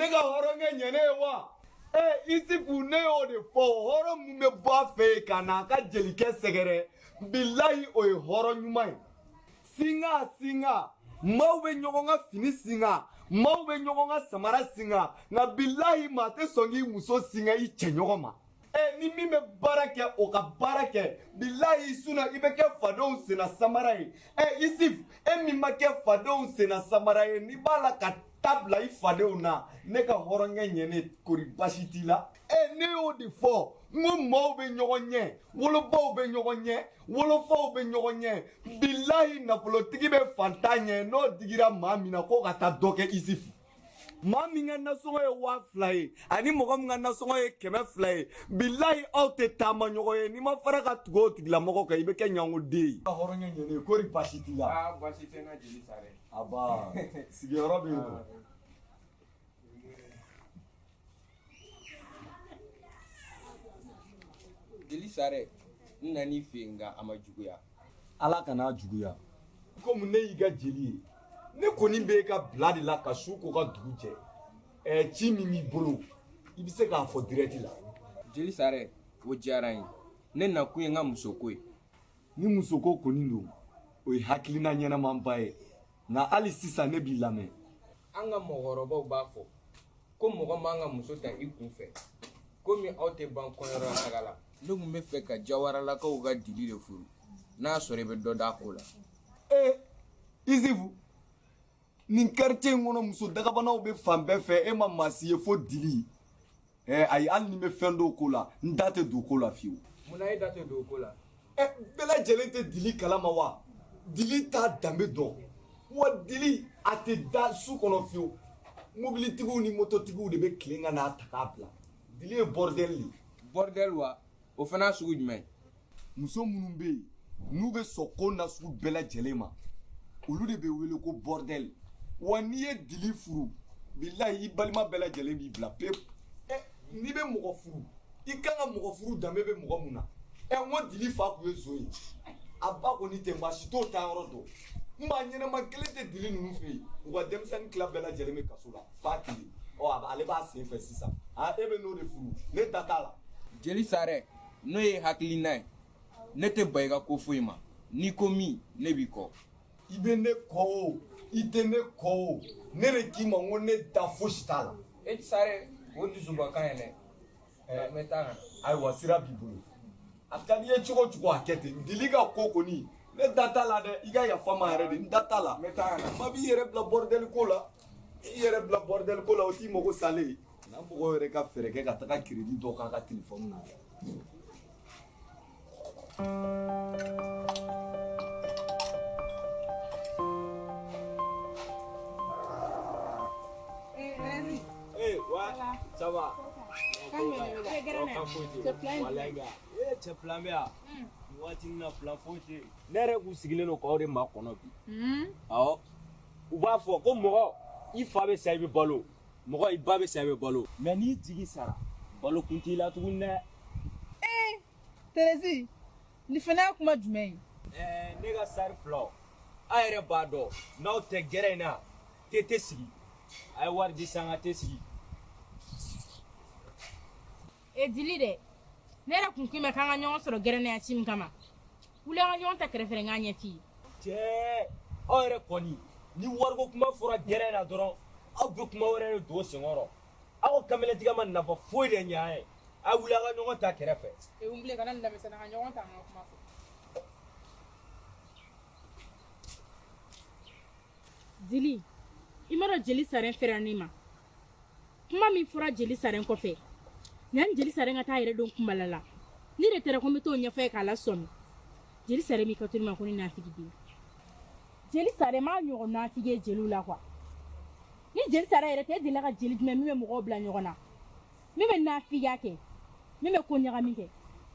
ne ka hɔrɔnkɛ ɲɛnɛ ye wa? Isufu ne y'o de fɔ, hɔrɔn mun bɛ bɔ a fɛ yen ka n'a ka jelikɛ sɛgɛrɛ, bilahi o ye hɔrɔn ɲuman ye. Singa singa, maaw bɛ ɲɔgɔn ka fini singa, maaw bɛ ɲɔgɔn ka samara singa, nka bilahi maa tɛ sɔn k'i muso singa i cɛɲɔgɔn ma. Ni min bɛ baara kɛ o ka baara kɛ, bilahi suna i bɛ kɛ fadenw senna samara ye. Isif, e min ma kɛ fadenw senna samara ye, n'i b'a la ka ta bila i fadenw na, ne ka hɔrɔnkɛ ɲɛnen kori baasi t'i la. Ne y'o de fɔ, n ko maaw bɛ ɲɔgɔn ɲɛ, wolobaw bɛ ɲɔgɔn ɲɛ, wolofaw bɛ ɲɔgɔn ɲɛ, bilahi nafolotigi bɛ fantan ɲɛ, n'o digira maa min na k'o ka taa dɔ kɛ Isifu. Maa min ka nasɔngɔ ye 2000 ye ani mɔgɔ min ka nasɔngɔ ye 200 ye, bilahi aw tɛ taama ɲɔgɔn ye, n'i ma fara ka tugu o tigilamɔgɔ kan i bɛ kɛ ɲangoden ye. Hɔrɔnkɛ ɲɛnen kori baasi t'i la. Baasi tɛ n na jeli Sarɛ. Aba sigiyɔrɔ bɛ yen nɔ. Jeli Sarɛ, n nan'i fɛ yen nka a ma juguya. Ala kan'a juguya. Komi ne y'i ka jeli ye, ne kɔni bɛ e ka bila de la ka su ko ka dugu jɛ. Ci min b'i bolo, i bɛ se k'a fɔ direct la. Jeli Sarɛ, o diyara n ye. Ne nakun ye n ka musoko ye. Ni musoko kɔni don, o ye hakilina ɲɛnamanba ye. Nka hali sisan ne b'i lamɛn. An ka mɔgɔkɔrɔbaw b'a fɔ ko mɔgɔ man ka muso ta i kun fɛ. Komi aw tɛ ban kɔɲɔyɔrɔ la taga la. Ne tun bɛ fɛ ka Jawaralakaw ka Dili de furu. N'a sɔrɔ i bɛ dɔ d'a ko la. Isifu, nin quartier in kɔnɔ muso dagabanaw bɛ fan bɛɛ fɛ, e ma maa si ye fo Dili. Ayi, hali ni n bɛ fɛn dɔw ko la, n da tɛ don ko la fiyewu. Munna e da tɛ don ko la? Bɛɛ lajɛlen tɛ Dili kalama wa? Dili t'a danbe dɔn. Wa Dili a tɛ da su kɔnɔ fiyewu. Mobilitigiw ni mototigiw de bɛ tilen ka n'a ta k'a bila. Dili ye bordel de ye. Bordel wa? O fana y'a sugu jumɛn ye? Muso minnu bɛ yen n'u bɛ sɔn ko nasugu bɛɛ lajɛlen ma, olu de bɛ wele ko bordel. Wa n'i ye Dili furu, bilahi i balima bɛɛ lajɛlen b'i bila pewu. N'i bɛ mɔgɔ furu, i kan ka mɔgɔ furu danbe bɛ mɔgɔ mun na. N ko Dili fa tun ye zon ye, a ba kɔni tɛ, maa si t'o taayɔrɔ dɔn. Maa ɲɛnama kelen tɛ Dili ninnu fɛ yen, u ka denmisɛnnin tila bɛɛ lajɛlen bɛ kaso la f'a kelen. Ale b'a sen fɛ sisan. E bɛ n'o de furu, ne da t'a la. Jeli Sarɛ, n'o ye hakilina ye, ne tɛ ban i ka ko foyi ma. N'i ko min, ne b'i kɔ. I bɛ ne kɔ o, i tɛ ne kɔ o, ne de k'i ma n ko ne da fosi t'a la. E Sarɛ, o dusubakan ye dɛ. N bɛ taa ka na. Ayiwa, sira b'i bolo. A ka di i ye cogo o cogo a kɛ ten. Dili ka ko kɔni, ne da t'a la dɛ. I ka yafa n ma yɛrɛ de, n da t'a la. N bɛ taa ka na. Ma b'i yɛrɛ bila bordel ko la. I yɛrɛ bila bordel ko la, o t'i mago salen ye. N'an mɔgɔw yɛrɛ ka fɛɛrɛ kɛ ka taga crédit dɔ k'a ka téléphone na. Ça va? Cɛ plan bɛ yan. Waati min na plan foyi tɛ yen. Ne yɛrɛ kun sigilen don k'aw de makɔnɔ bi. Awɔ. U b'a fɔ ko mɔgɔ i fa bɛ sa i bɛ balo, mɔgɔ i ba bɛ sa i bɛ balo. Mais n'i jigi sara, balo kun t'i la tuguni dɛ. Thérèse, nin fana ye kuma jumɛn ye? Ne ka sari filaw, a yɛrɛ b'a dɔn n'aw tɛ gɛrɛ in na, te tɛ sigi. A ye wari di san ka te sigi. Dili dɛ, ne yɛrɛ kun k'i ma k'an ka ɲɔgɔn sɔrɔ gɛrɛnɛ ci min kama, wuli an ka ɲɔgɔn ta kɛrɛfɛ n k'a ɲɛf'i ye. Cɛ, aw yɛrɛ kɔni, ni wariko kuma fɔra gɛrɛn na dɔrɔn, aw bɛ kuma wɛrɛ de don senkɔrɔ. Aw ka kamelentigɛ ma nafa foyi de ɲɛ an ye. A wuli an ka ɲɔgɔn ta kɛrɛfɛ. N bilen kana nin lamɛn sa, an ka ɲɔgɔn ta an ka kuma fɔ. Dili, i m'a dɔn Jeli Sarɛ fɛrɛ ne ma. Kuma min fɔra Jeli Sarɛ kɔfɛ, yanni Jeli Sarɛ ka taa yɛrɛ don kunbala la, ne de taara ko n bɛ t'o ɲɛfɔ ye k'a lasɔmi. Jeli Sarɛ m'i kanto ne ma ko ne nafigi den. Jeli Sarɛ m'a ɲɔgɔn nafigi ye jeliw la quoi. Ni Jeli Sarɛ yɛrɛ tɛ, e delila ka jeli jumɛn min bɛ mɔgɔw bila ɲɔgɔn na, min bɛ nafigiya kɛ, min bɛ ko ɲagami kɛ.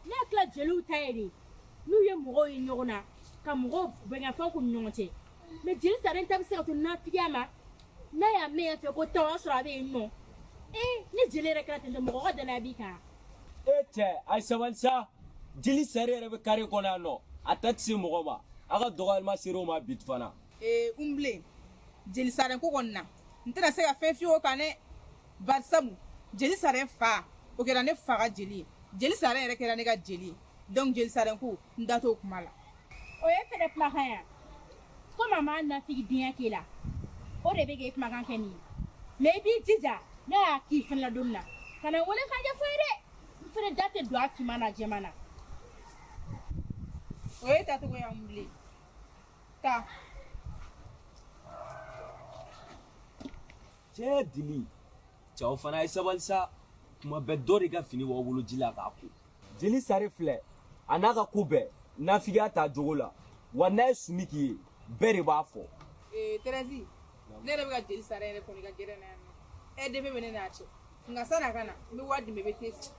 Ne y'a tila jeliw ta ye de, n'u ye mɔgɔw ye ɲɔgɔn na, ka mɔgɔw bɛnkanfɛnw k'u ni ɲɔgɔn cɛ. Mais Jeli Sarɛ ta bɛ se ka to nafigiya ma, n'a y'a mɛn yan fɛ ko tan, o y'a sɔrɔ a bɛ yen nɔ. Ni jeli yɛrɛ kɛra ten tɔ, mɔgɔ ka danaya b'i kan. Cɛ, a ye sabali sa. Jeli Sarɛ yɛrɛ bɛ kare kɔnɔ yan nɔ, a ta tɛ se mɔgɔ ma. A ka dɔgɔyalima ser'o ma bi fana. N bilen, Jeli Sarɛ ko kɔni na, n tɛna se ka fɛn f'i ye o kan dɛ. Bari sabu jeli Saren fa o kɛra ne fa ka jeli ye. Jeli Saren yɛrɛ kɛra ne ka jeli ye. Donc jeli Saren ko n da t'o kuma la. O ye fɛnɛ kumakan ya. Ko mama nafigi diɲɛ k'e la. O de bɛ k'e kumakan kɛ nin ye. Mais i b'i jija ne y'a k'i fɛnɛ la don min na. Ka na n wele k'a ɲɛfɔ ye dɛ. N fɛnɛ da tɛ don a finman n'a jɛman na. O ye tacogo y'an bilen. Taa. Cɛ Dili, cɛw fana ye sabali sa. Kuma bɛɛ dɔ de ka fini b'aw bolo ji la k'a ko. Jeli Sare filɛ, a n'a ka ko bɛɛ, nafigiya t'a jogo la. Wa n'a ye sumi k'i ye, bɛɛ de b'a fɔ. Thérèse, ne yɛrɛ bɛ ka jeli Sare yɛrɛ kɔni ka gɛrɛ na yan nɔ. RDP bɛ ne n'a cɛ. Nka sanni a ka na, n bɛ wari d'i ma i bɛ te sigi.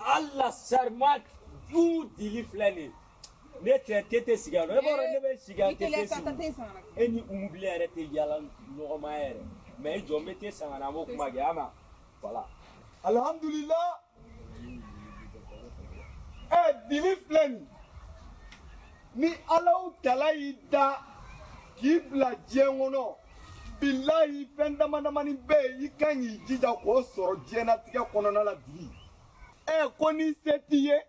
Ala sarima du Dili filɛ nin ye. Ne tɛ te tɛ sigi yan nɔ. E b'a dɔn ne bɛ sigi yan te tɛ sigi. E ni Umu Bilen yɛrɛ tɛ yaala ɲɔgɔnma yɛrɛ. Mais i jɔ n bɛ te san ka na an b'o kuma kɛ a ma. Voilà. Alhamdulillah. Dili filɛ nin. Ni Alahu tala y'i da k'i bila diɲɛ kɔnɔ, bilahi fɛn dama damani bɛ yen i kan k'i jija k'o sɔrɔ diɲɛlatigɛ kɔnɔna la Dili. Ko ni se t'i ye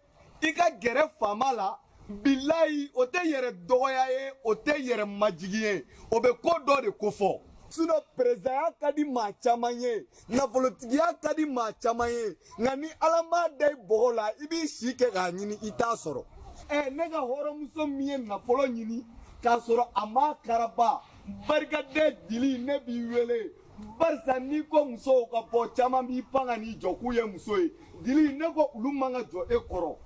i ka gɛrɛ faama la, bilahi o tɛ yɛrɛ dɔgɔya ye, o tɛ yɛrɛ majigin ye, o bɛ ko dɔ de kofɔ. Sinon perezaya ka di maa caman ye, nafolotigiya ka di maa caman ye, nka ni Ala m'a da i bɔgɔ la, i b'i si kɛ k'a ɲini i t'a sɔrɔ. Ne ka hɔrɔnmuso min ye nafolo ɲini k'a sɔrɔ a m'a karaba, barikaden Dili ne b'i wele. Barisa n'i ko musow ka bɔ, caman b'i pan ka n'i jɔ k'u ye muso ye. Dili ne ko olu man ka jɔ e kɔrɔ.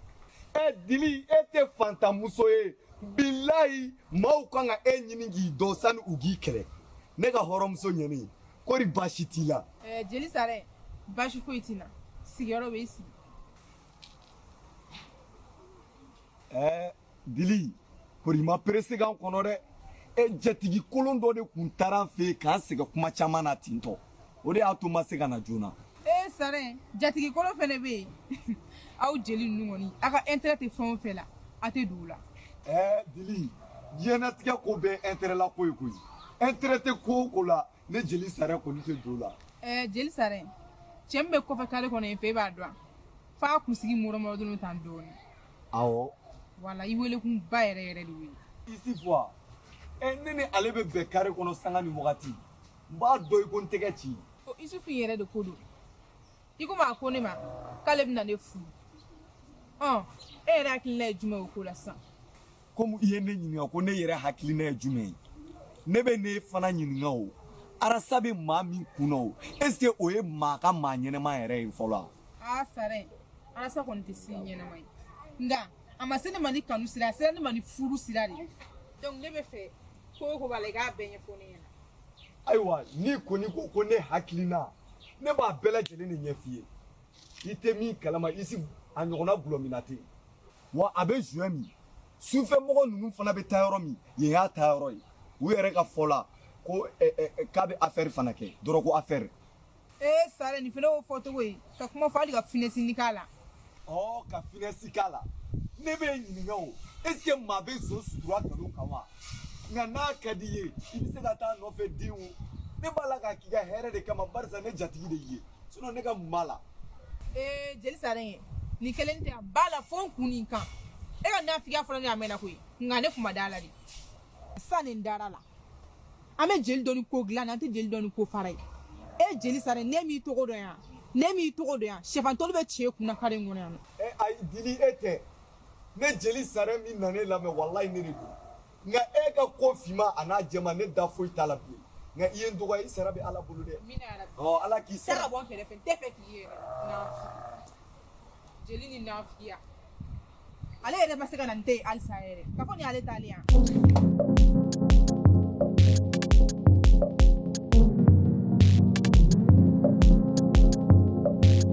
Dili e tɛ fantanmuso ye, bilahi maaw kan ka e ɲini k'i dɔn sani u k'i kɛlɛ. Ne ka hɔrɔnmuso ɲɛni, kɔri baasi t'i la? Jeli Sare, baasi foyi t'i na. Sigiyɔrɔ bɛ i sigi. Dili, kɔri ma pressé k'an kɔnɔ dɛ. Jatigi kolon dɔ de kun taara an fɛ yen k'an sɛgɛn kuma caman na ten tɔ. O de y'a to n ma se ka na joona. Sare, jatigi kolon fɛnɛ bɛ yen. Aw jeli ninnu kɔni, aw ka intérêt tɛ fɛn o fɛn la, a tɛ don o la. Dili, diɲɛlatigɛ ko bɛɛ intérêt la ko ye koyi. Intérêt tɛ ko o ko la, ne jeli Sare kɔni tɛ don o la. Jeli Sare, cɛ min bɛ kɔfɛ kare kɔnɔ yen fɛ, e b'a dɔn. F'a kunsigi mɔrɔmɔrɔ tan dɔɔnin. Awɔ. Wala i wele kun ba yɛrɛ yɛrɛ de wele. Isi fɔ ne ni ale bɛ bɛn kare kɔnɔ sanga ni wagati. N b'a dɔn i ko n tɛgɛ ci. O Isufu yɛrɛ de ko don. I komi a ko ne ma k'ale bɛna ne furu. E yɛrɛ hakilina ye jumɛn o ko la sisan? Komi i ye ne ɲininka ko ne yɛrɛ hakilina ye jumɛn ye, ne bɛ ne fana ɲininka o. Arasa bɛ maa min kunna o, est ce que o ye maa ka maa ɲɛnɛma yɛrɛ ye fɔlɔ? Sare, arasa kɔni tɛ si ɲɛnɛma ye. Nka a ma se ne ma ni kanu sira, a sera ne ma ni furu sira de. Donc ne bɛ fɛ ko o ko b'a la i k'a bɛɛ ɲɛfɔ ne ɲɛna. Ayiwa, n'i kɔni ko ko ne hakilina, ne b'a bɛɛ lajɛlen de ɲɛf'i ye. I tɛ min kalama, Isi a ɲɔgɔnna gulɔmina tɛ yen. Wa a bɛ joint min, sufɛmɔgɔ ninnu fana bɛ taa yɔrɔ min, yen y'a taayɔrɔ ye. U yɛrɛ ka fɔ la ko k'a bɛ affaire fana kɛ, dɔrɔgu affaire. Sare, nin fana y'o fɔcogo ye ka kuma fɔ hali ka finesse k'a la. Ka finesse k'a la. Ne bɛ ɲininka o, est ce que maa bɛ zon sutura nkalon kan wa? Nka n'a ka di i ye, i bɛ se ka taa nɔfɛ den o. Ne b'a la k'a k'i ka hɛrɛ de kama, barisa ne jatigi de y'i ye. Sinon ne ka mun b'a la? Jeli Sare, nin kelen tɛ, a b'a la fo n kun nin kan. E ka nafigiya fɔra ne a mɛnna koyi, nka ne kun ma da la de. Sisan nin dara la. An bɛ jeli dɔn ni ko dilan, an tɛ jeli dɔn ni ko fara ye. Jeli Sare, ne m'i tɔgɔ dɔn yan. Ne m'i tɔgɔ dɔn yan. Sɛfantɔli bɛ cɛ kunna kare in kɔnɔ yan nɔ. Ayi Dili, e tɛ. Ne jeli Sare min na ne lamɛn, walayi ne de don. Nka e ka ko finman a n'a jɛman, ne da foyi t'a la bilen. Nka i ye n dɔgɔya, i sara bɛ Ala bolo dɛ. Ala k'i sara. Taa ka bɔ n kɛrɛfɛ, n tɛ fɛ k'i ye yɛrɛ. Nafi. Jeli ni nafigiya. Ale yɛrɛ ma se ka na n tɛ yen halisa yɛrɛ. K'a fɔ nin y'ale taalen yan.